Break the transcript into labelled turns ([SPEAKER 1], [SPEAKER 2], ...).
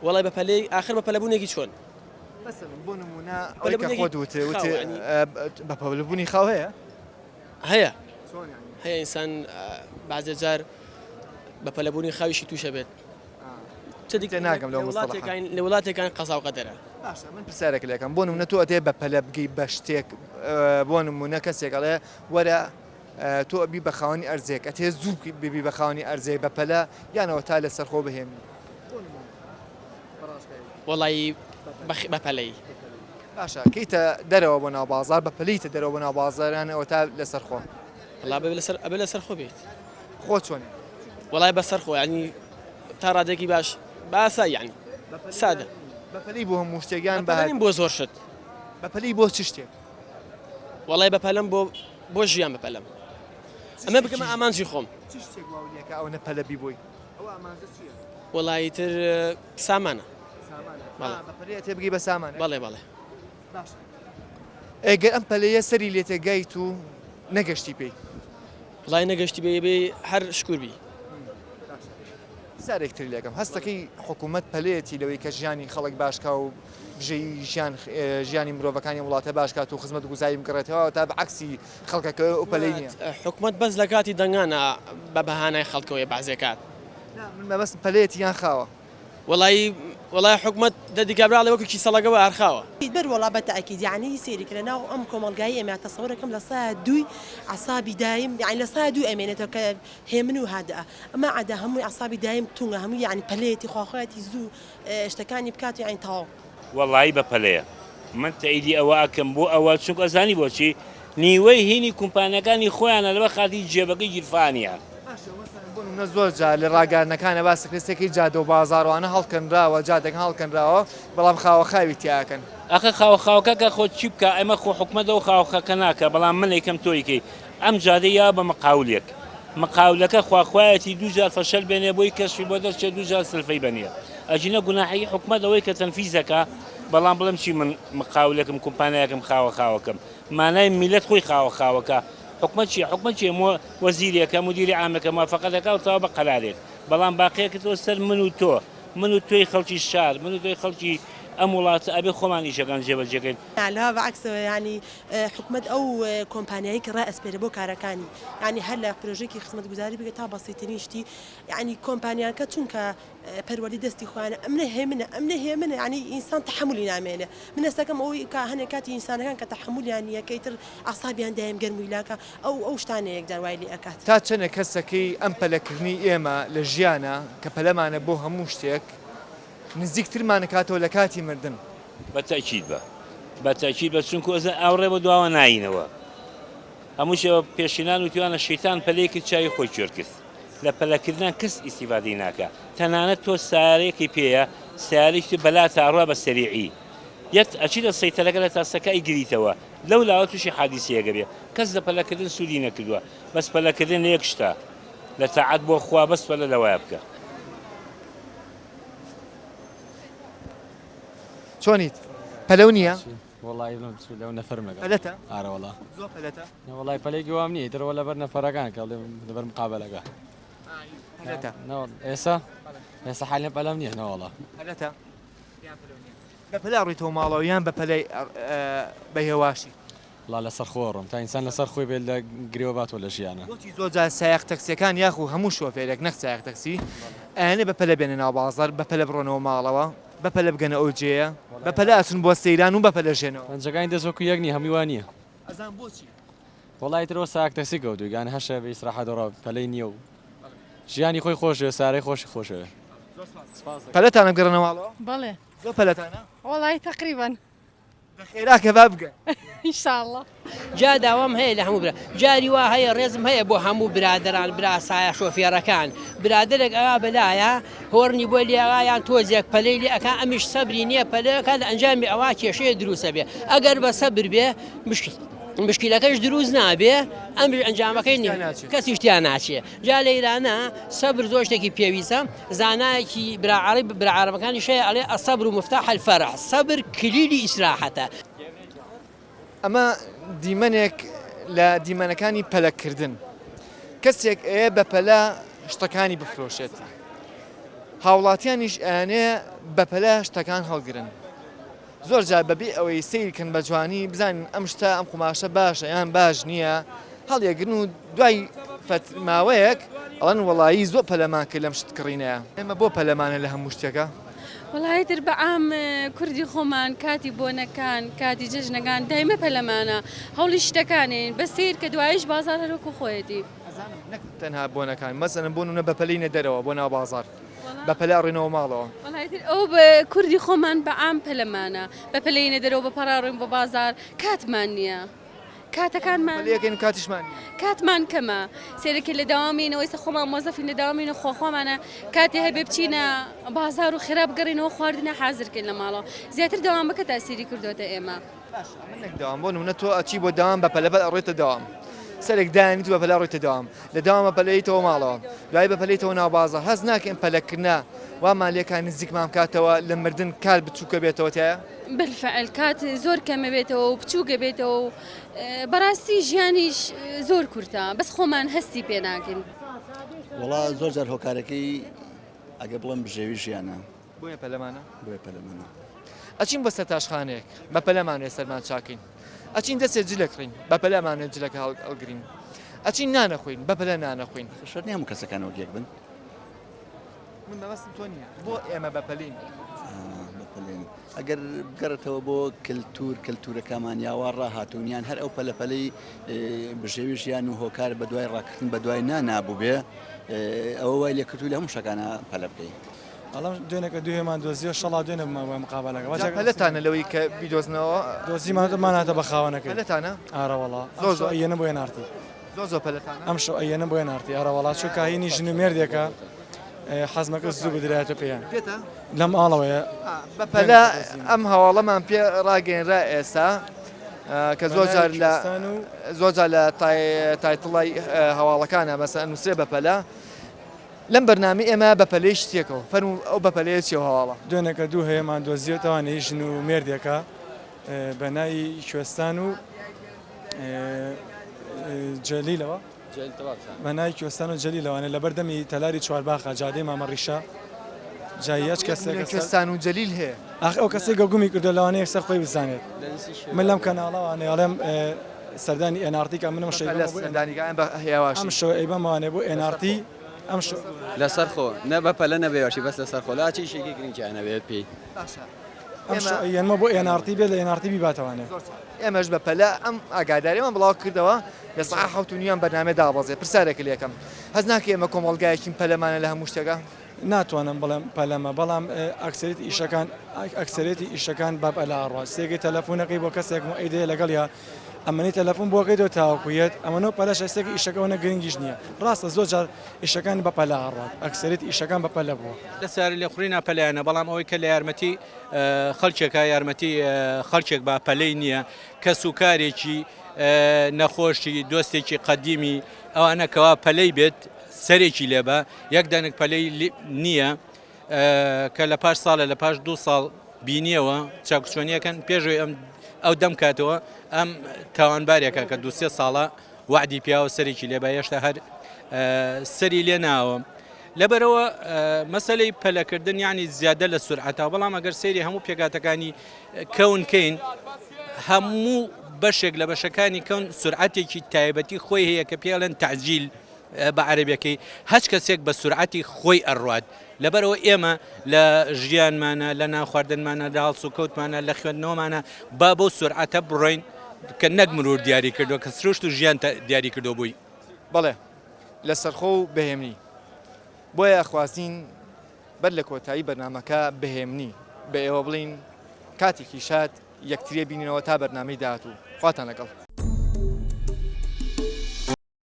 [SPEAKER 1] وەڵای بە پەلەی ئاخر بە پەلەبوونێکی چۆن؟
[SPEAKER 2] مەسەلەن بۆ نموونە ئەوەی کە خۆت وتێ وتێ بە پەلەبوونی خاو هەیە؟
[SPEAKER 1] هەیە هەیە ئینسان بەعزێ جار بە پەلەبوونی خاویشی تووشە بێت
[SPEAKER 2] تێ ناگەم لەو مستەڵەحە.
[SPEAKER 1] لە وڵاتێکان قەزا و قەدەرە.
[SPEAKER 2] باشە من پرسیارێک لێکەم بۆ نمونە تۆ ئەتێ بە پەلە بگەی بە شتێک بۆ نمونە کەسێک ئەڵێ وەرە تۆ ئەبی بە خاوەنی ئەرزێک ئەتێ زوو ببی بە خاوەنی ئەرزێک بە پەلە یانەوە تا لەسەر خۆ بهێنی
[SPEAKER 1] وەڵایی بە پەلەی.
[SPEAKER 2] باشە کەیتە دەرەوە بۆ ناو بازار بە پەلەیتە دەرەوە بۆ ناو بازار یان ئەوە تا لەسەر خۆ؟
[SPEAKER 1] وەڵا بە لەسەر ئەبێ لەسەر خۆ بیت.
[SPEAKER 2] خۆ چۆنی؟
[SPEAKER 1] وەڵای بەسەر خۆ یانی تا ڕادەیەکی باش بە ئاسایی یانی سادە.
[SPEAKER 2] بە پەلەی بۆ هەموو شتێک یان
[SPEAKER 1] بە پەلەم بۆ زۆر شت.
[SPEAKER 2] بە پەلەی بۆ چ شتێک؟
[SPEAKER 1] وەڵای بە پەلەم بۆ بۆ ژیان بە پەلەم ئەمە بگەمە ئامانجی خۆم.
[SPEAKER 2] چ شتێک واو لێکە ئەوەنە پەلە بی بۆی؟ ئەو ئامانجە چییە؟
[SPEAKER 1] وەڵایی تر سامانە.
[SPEAKER 2] سامانە. بەڵێ. بە پەلەی ئەتێ بگەی بە سامانێک؟
[SPEAKER 1] بەڵێ بەڵێ.
[SPEAKER 2] باشە ئەگەر ئەم پەلەیە سەری لێ تێگایت و نەگەشتی پێی؟
[SPEAKER 1] وەڵای نەگەشتی پێی بێ هەر شکور بی.
[SPEAKER 2] پرسیارێک تری لێکەم هەستەکەی حکوومەت پەلەیەتی لەوەی کە ژیانی خەڵک باش کا و بژێوی ژیان ژیانی مرۆڤەکانی وڵاتە باش کات و خزمەت گوزاری بگەڕێتەوە تا بە عەکسی خەڵکەکە ئەو پەلەی نییە؟
[SPEAKER 1] حکومەت بەس لە کاتی دەنگانە بە بەهانای خەڵکەوەیە بەعزێ کات.
[SPEAKER 2] نا من مەبەستم پەلەیەتی یان خاوە؟
[SPEAKER 1] وەڵایی وەڵای حکومەت دەردی کابرا ئەڵێ وەکو کیسەڵەکە وایە هەر خاوە.
[SPEAKER 3] بەر وەڵا بە تەئکید یەعنی سەیری کە لە ناو ئەم کۆمەڵگای ئێمە تەسەورەکەم لە سایە دووی عەسابی دایم یەعنی لە سایە دووی ئەمێنێتەوە کە هێمن و هادئە ئەما عەدا هەمووی عەسابی دایم تونگە هەمووی یەعنی پەلەیەتی خواخوایەتی زوو شتەکانی بکات یەعنی تەواو.
[SPEAKER 4] وەڵایی بە پەلەیە من تەئیدی ئەوە ئەکەم بۆ ئەوە چونکە ئەزانی بۆچی نیوەی هینی کومپانیاکانی خۆیانە لەبەر خاتری جێبەکەی گیرفانیان.
[SPEAKER 2] باشە مەسەلەن بۆ نمونە زۆر جار لە ڕاگەیاندنەکانە باس دەکرێت سێکەی جادە و بازاڕوانە هەڵکەنراوە جادەکان هەڵکەنراوە بەڵام خاوە خاوی تیا ئەکەن.
[SPEAKER 4] ئەخە خاوە خاوەکە کە خۆ چی بکا ئێمە خۆ حکومەت ئەو خاوە خاکە ناکا بەڵام من ئەیکەم تۆ ئەیکەی ئەم جادەی یاوە بە مقاولێک مقاولەکە خوا خوایەتی دوو جار فەشەل بێنێ بۆی کەشفی بۆ دەرچێ دوو جار سلفەی بەنیە ئەگینا گوناحی حکومەت ئەوەی کە تەنفیز دەکا بەڵام بڵێم چی من مقاولێکم کومپانیایەکم خاوە خاوەکەم مانای میلەت خۆی خاوە خاوەکە حکومەت چیە حکومەت چیە مۆ وەزیرێکە مدیری عامێکە موافقە دەکا و تەواو بە قەرارێک بەڵام باقیەکەتەوە سەر من و تۆ من و تۆی خەڵکی شار من و تۆی خەڵکی ئەم وڵاتە ئەبێ خۆمان ئیشەکان جێبەجێکەین.
[SPEAKER 3] لا بەعەکسەوە یانی حکومەت ئەو کۆمپانیایەی کە ڕائەسپێرێ بۆ کارەکانی یانی هەر لە پرۆژەیەکی خزمەتگوزاری بگرە تا بەسیترین شتی یانی کۆمپانیاکە چونکە پەروەردەی دەستی خۆیانە ئەمنە هێمنە ئەمنە هێمنە یانی ئینسان تەحەمولی نامێنێ من هەستەکەم ئەوەی کە هەنێ کاتی ئینسانەکان کە تەحەمولیان نییە کە ئیتر عەسابیان دایم گەرم و هیلاکە ئەو ئەو شتانە یەکجار وای لێ ئەکات.
[SPEAKER 2] تا چەنێک هەستەکەی ئەم پەلەکردنەی ئێمە لە ژیانا کە پەلەمانە بۆ هەموو شتێک نزیکترمان ئەکاتەوە لە کاتی مردن؟
[SPEAKER 4] بە تەئکید بە بە تەئکید بە چونکو ئەزە ئاوڕێ بە دواوە نایینەوە هەموو شێوە پێشینان وتویانە شەیتان پەلەی کرد چاوی خۆی کوێر کرد لە پەلەکردنان کەس ئیستیفادەی ناکا تەنانەت تۆ سارێکی پێیە سیارێکی تر بەلاتا ئەڕوا بە سەریعی یەت ئەچیتە سەیتەرەکە لە تاسەکە ئەیگریتەوە لەو لاوە تووشی حادیسەیەک ئەبێ کەس لە پەلەکردن سوودی نەکردووە بەس پەلەکردن لە یەک شتە لە تاعەت بۆ خوا بەس پەلە لەوەیە بکە.
[SPEAKER 2] چۆنیت؟ پەلەو نییە؟
[SPEAKER 5] وەڵی من لەو نەفەرم لەگەڵ
[SPEAKER 2] پەلەتە؟
[SPEAKER 5] ئارە وەڵا
[SPEAKER 2] زۆر پەلەتە؟
[SPEAKER 5] وەڵی پەلێکی وام نییە ئیتر وە لەبەر نەفەرەکان کە ئەڵێم لەبەر مقابەلەکە
[SPEAKER 2] پەلەتە؟
[SPEAKER 5] نەوەڵ ئێسا ئێستا حالێن پەلەم نییە نەوەڵا
[SPEAKER 2] پەلەتە؟ بە پەلە ڕۆیتەوە ماڵەوە یان بە پەلەی بە هێواشی؟
[SPEAKER 5] وەڵا لەسەر خۆ ڕۆم تا ئینسان لەسەر خۆی بێت لە گرێوە باتەوە لە ژیانە.
[SPEAKER 2] بۆچی زۆر جار سایەق تەکسیەکان یاخو هەموو شۆفێرێک نەک سایەق تەکسی ئەیانێ بە پەلە بێنە ناو بازاڕ بە پەلە بڕۆنەوە ماڵەوە بە پەلە بگەنە ئەو جێیە بە پەلە ئەچن بۆ سەیران و بە پەلە ژێنەوە.
[SPEAKER 5] پەنجەکانی دەست وەکو یەک نیە هەمووی وا نیە.
[SPEAKER 2] ئەزانم بۆچی؟
[SPEAKER 5] وەڵا ئیتر ئەوە سایەق تەکسی کەوتووی گان هەشە بە ئیسراحەت ڕا پەلەی نیە و ژیانی خۆی خۆشەوێ سارەی خۆشی خۆشەوێ.
[SPEAKER 2] زۆر سوپاس. پەلەتانە بگەڕێنە ماڵەوە؟
[SPEAKER 6] بەڵێ.
[SPEAKER 2] زۆر پەلەتانە؟
[SPEAKER 6] وەڵایی تەقریبەن.
[SPEAKER 2] دە خێرا کە با بگەن.
[SPEAKER 6] ان شاء اللە.
[SPEAKER 7] جا داوام هەیە لە هەموو برا جاری وا هەیە ڕێزم هەیە بۆ هەموو برادەران برا سایە شۆفێڕەکان برادەرێک ئەوا بەلایە هۆڕنی بۆ لێ ئەوا یان تۆزێک پەلەی لێ ئەکا ئەمیش سەبری نییە پەلەکە لە ئەنجامی ئەوا کێشەیە دروستە بێ ئەگەر بە سەبر بێ مشکل مشکلەکەش دروست نابێ ئەمر ئەنجامەکەی نیە کەسیش تیا ناچێ جا لەیرانە سەبر زۆر شتێکی پێویستە زانایەکی برا عەرەب برا عەرەبەکانیش هەیە ئەڵێ الصبر مفتاح الفرح سەبر کلیلی ئیسراحەتە.
[SPEAKER 2] ئەمە دیمەنێک لە دیمەنەکانی پەلەکردن کەسێک ئەیە بە پەلە شتەکانی بفرۆشێت. هاوڵاتیانیش ئەیانێ بەپەلە شتەکان هەڵگرن. زۆر جار بەبێ ئەوەی سەیر کەن بە جوانی بزانن ئەم شتە ئەم قوماشە باشە یان باش نییە هەڵیەگرن و دوای فەت ماوەیەک ئەڵێن وەڵایی زۆر پەلەمان کرد لەم شت کڕینەیە. ئێمە بۆ پەلەمانە لە هەموو شتێکا؟
[SPEAKER 6] وەڵایی تر بە عام کوردی خۆمان کاتی بۆنەکان کاتی جەژنەکان دایمە پەلەمانە هەوڵی شتەکانین بەس سەیر کە دواییش بازاڕ هەر وەکو خۆیەتی.
[SPEAKER 2] ئەزانم نەک تەنها بۆنەکان مەسەلەن بۆ نمونە بە پەلەینە دەرەوە بۆ ناو بازاڕ بە پەلە ئەڕۆینەوە ماڵەوە.
[SPEAKER 6] وەڵا ئیتر ئەوە بە کوردی خۆمان بە عام پەلەمانە بە پەلەینە دەرەوە بە پەڕا ڕۆین بۆ بازاڕ کاتمان نییە کاتەکانمان
[SPEAKER 2] پەلەیەکەین و کاتیشمان نییە.
[SPEAKER 6] کاتمان کەمە سەیرەکەی لە دەوامینەوە ئێستا خۆمان مۆزەفین لە دەوامین و خۆخۆمانە کاتی هەبێ بچینە بازاڕ و خێرا بگەڕێینەوە خواردنە حازر کەین لە ماڵەوە زیاتر دەوامەکە تاسیری کردۆتە ئێمە.
[SPEAKER 2] باشە ئەمە نەک دەوام بۆ نمونە تۆ ئەچی بۆ دەوام بە پەلە ئەڕۆیتە دەوام سەرێک دایانیت بە پەلە ئەڕۆیتە دەوام لە دەوام بە پەلەیتەوە ماڵەوە دوای بە پەلەیتەوە ناو بازاڕ هەست ناکەی ئەم پەلەکردنە وامان لێکا نزیکمان بکاتەوە لە مردن کات بچووکە بێتەوە تایە؟
[SPEAKER 6] بالفعل کات زۆر کەمە بێتەوە و بچووکە بێتەوە و بەڕاستی ژیانیش زۆر کورتە بەس خۆمان هەستی پێ ناکەین.
[SPEAKER 8] وەڵا زۆر جار هۆکارەکەی ئەگەر بڵێم بژێوی ژیانە.
[SPEAKER 2] بۆیە پەلەمانە؟
[SPEAKER 8] بۆیە پەلەمانە.
[SPEAKER 2] ئەچین بۆ سەرتاشخانەیەک بە پەلەمانێ سەرمان چاکەین. ئەچین دەسێ جلە کڕین بە پەلەمانێ جلەکە هەڵگرین. ئەچین نانەخۆین بە پەلە نانەخۆین.
[SPEAKER 8] شەرت نییە هەموو کەسەکان وەک یەک بن.
[SPEAKER 2] من مەبەستم تۆ نییە. بۆ ئێمە بە پەلین؟
[SPEAKER 8] بە پەلین. ئەگەر بگەڕێتەوە بۆ کەلتور، کەلتورەکەمان یا وا ڕاهاتوون یان هەر ئەو پەلە پەلەی بژێوی ژیان و هۆکار بە دوای ڕاکردن بە دوای نانا بووبێ ئەوە وای لێکردووی لە هەموو شتەکانا پەلە بکەی.
[SPEAKER 9] ئەڵێم دوێنێکە دوێمان دۆزیەوە شەڵا دوێنێ بمان بۆیە مقابەلەکە
[SPEAKER 2] جا پەلەتانە لەوەی کە بیدۆزنەوە؟
[SPEAKER 9] دۆزیمان ماناتە بە خاوەنەکەی.
[SPEAKER 2] پەلەتانە؟
[SPEAKER 9] ئارەوەڵا زۆر زۆر ئەیەنم بۆ نارتی.
[SPEAKER 2] زۆر زۆر پەلەتانە؟
[SPEAKER 9] ئەمشەو ئەیەنم بۆ نارتی ئارەوەڵا چونکە هینی ژن و مێردێکە حەزمەکە زوو بدرایەتە پێیان.
[SPEAKER 2] پێتە؟
[SPEAKER 9] لەم ئاڵەوەیە.
[SPEAKER 2] بە پەلە ئەم هەواڵەمان پێ ڕاگەیەنرا ئێستا کە زۆر جار لە زۆر جار لە تایتڵی هەواڵەکانە مەسەلەن ئەنووسرێ بە پەلە. لەم بەرنامەی ئێمە بە پەلەی شتێکەوە فەرموو ئەو بە پەلەیە چیە و هەواڵە؟
[SPEAKER 9] دوێنێکە دوو هەیەمان دۆزیەتەوانێ ژن و مێردێکە بە ناوی کوێستان و جەلیلەوە بە ناوی کوێستان و جەلیلەوانێ لەبەر دەمی تەلاری چوارباخە جادەی مامە ڕیشە جا یەچ کەسێک
[SPEAKER 2] کوێستان و جەلیل هەیە
[SPEAKER 9] ئاخ ئەو کەسێک گە گومی کردو لەوانەیە یەکسەر خۆی بزانێت من لەم کەناڵەوانێ ئەڵێم سەردانی NRT کە منم شەی
[SPEAKER 2] لە سەردانیگایان بە هێواشی
[SPEAKER 9] ئەم شەو ئەیبەمەوانێ بۆ NRT ئەم شەو
[SPEAKER 5] لەسەر خۆ نە بە پەلە نە بێواشی بەس لەسەر خۆ لا چی شێکی گرنگیان نەبێت پێی
[SPEAKER 2] باشە
[SPEAKER 9] ئەم شەو ئەیەنمە بۆ NRT بێت لە NRT بیباتەوانێ
[SPEAKER 2] ئێمەش بە پەلە ئەم ئاگاداریمان بڵاو کردەوە لە سەعات حەوت و نیوان بەرنامەی دابەزێ پرسیارێک لێکەم هەست ناکەی ئێمە کۆمەڵگایەکین پەلەمانە لە هەموو شتێکا؟
[SPEAKER 9] ناتوانم بڵێم پەلەمە بەڵام ئەکسەریەتی ئیشەکان ئەکسەریەتی ئیشەکان بە پەلە ئەڕوا سێگەی تەلەفونەکەی بۆ کەسێک موئەیدەیە لەگەڵیا ئەمەنی تەلەفون بۆ کەیتەوە تاوەکو یەت ئەمەنۆ پەلەشە سێگەی ئیشەکە ئەوەنە گرنگیش نییە ڕاستە زۆر جار ئیشەکان بە پەلە ئەڕوات ئەکسەریەتی ئیشەکان بە پەلە بووە.
[SPEAKER 10] لە سەیارە لێخوڕینا پەلەیانە بەڵام ئەوەی کە لە یارمەتی خەڵکێکە یارمەتی خەڵکێک با پەلەی نییە کەس و کارێکی نەخۆشی دۆستێکی قەدیمی ئەوانە کەوا پەلەی بێت سەرێکی لێبە یەک دەنک پەلەی نییە کە لە پاش ساڵە لە پاش دو ساڵ بینیەوە چاکچۆنیەکەن پێشەوەی ئەم ئەو دەم کاتەوە ئەم تاوانبارێکە کە دوسێ ساڵە وعدی پیاوە سەرێکی لێبە هێشتا هەر سەری لێ ناوە. لەبەرەوە مەسلەی پەلەکردن ینی زیادە لە سرعەتا بەڵام ئەگەر سەیری هەموو پێکاتەکانی کەون کەین هەموو بەشێک لە بەشەکانی کەون سرعەتێکی تایبەتی خۆی هەیە کە پێڵێن تعجیل بە عەرەبیەکەی هەچ کەسێک بە سورعەتی خۆی ئەڕوات لەبەرئەوە ئێمە لە ژیانمانە لە نان خواردنمانە لە هەڵسوکەوتمانە لە خوێندنەوەمانە با بەو سورعەتە بڕۆین کە نەک مرور دیاری کردووە کە سروشت و ژیان دیاری کردووە بۆی.
[SPEAKER 2] بەڵێ لەسەرخۆ و بەهێمنی. بۆیە ئەخوازین بەر لە کۆتایی بەرنامەکە بەهێمنی بە ئێوە بڵێین کاتێکی شاد یەکتریە بینینەوە تا بەرنامەی داهاتوو. خواتان لەگەڵ.